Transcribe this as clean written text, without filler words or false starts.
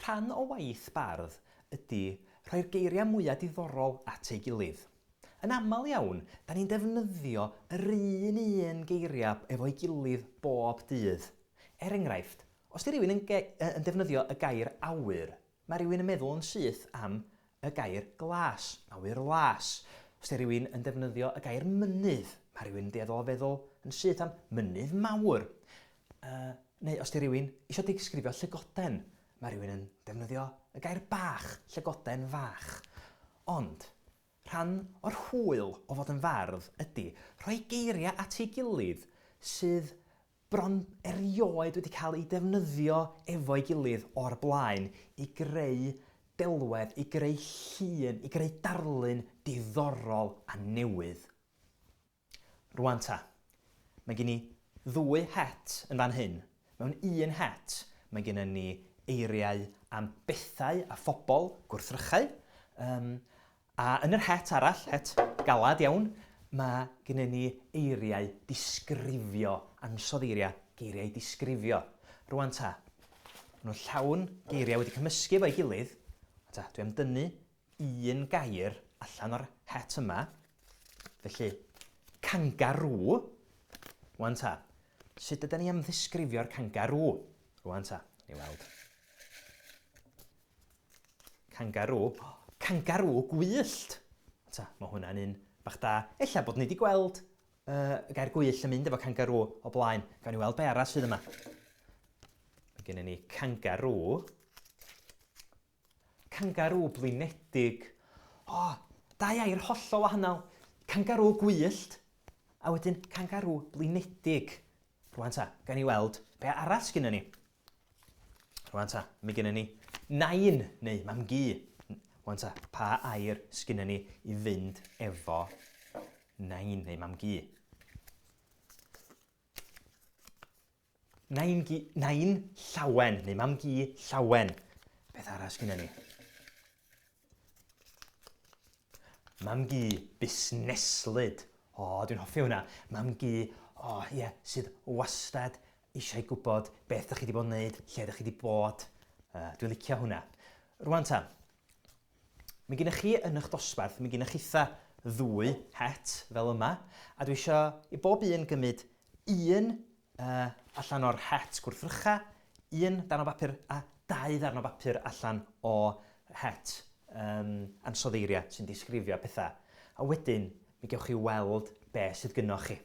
Rhan o waith bardd ydy rhoi'r geiriau mwya diddorol at ei gilydd. Yn aml iawn, da ni'n defnyddio yr un un geiriau efo'i gilydd bob dydd. Er enghraifft, os 'di rhywun yn yn defnyddio y gair awyr, mae rhywun yn meddwl yn syth am y gair glas, awyr las. Os 'di rhywun yn defnyddio y gair mynydd, mae rhywun yn dueddol o feddwl yn syth am mynydd mawr. Yy, neu os 'di rhywun isio disgrifio llygoden, mae rhywun yn defnyddio y gair bach, llygoden fach. Ond, rhan o'r hwyl o fod yn fardd ydi rhoi geiriau at ei gilydd sydd bron erioed wedi cael eu defnyddio efo'i gilydd o'r blaen i greu delwedd, i greu llun, i greu darlun diddorol a newydd. Rwan ta, mae gen i ddwy het yn fan hyn. Mewn un het, mae gennym ni eiriau am bethau a phobl, gwrthrychau. Um, a yn yr het arall, het galad iawn, mae gennym ni eiriau disgrifio, ansoddeiriau, geiriau disgrifio. Rwan ta, maen nhw'n llawn geiriau wedi cymysgu efo'i gilydd. Ta, dwi am dynnu un gair allan o'r het yma. Felly, kangaroo. Rwan ta, sut ydyn ni am ddisgrifio'r kangaroo? Rwan ta, ni weld. Kangaroo. Kangaroo gwyllt! Ta, mae hwnna'n un bach da. Ella bod ni wedi gweld uh, y gair gwyllt yn mynd efo kangaroo o blaen. Gawn ni weld be arall sydd yma. Mae gennym ni kangaroo. Cangarŵ blinedig. O, dau air hollol wahanol. Cangarŵ gwyllt, a wedyn cangarŵ blinedig. Rwan ta, gawn ni weld be arall sgynnon ni. Rwan ta, mi gynnon ni nain neu mam-gu. Rwan ta, pa air sgynnon ni i fynd efo nain neu mam-gu? Nain gi, nain llawen, neu mam gi llawen. Beth arall sgynna ni? Mam gi busneslyd. O, dwi'n hoffi hwnna. Mam gi, o, ie, sydd wastad eisiau gwybod beth ydych chi wedi bod yn wneud, lle ydych chi wedi bod. Uh, dwi'n licio hwnna. Rwan ta, mi gennych chi yn eich dosbarth, mi gennych chitha ddwy het fel yma, a dwi eisiau i bob un gymryd un uh, allan o'r het gwrthrycha, un darn o bapur a dau ddarn o bapur allan o het um, ansoddeiriau sy'n disgrifio pethau. A wedyn, mi gewch chi weld be sydd gynnoch chi.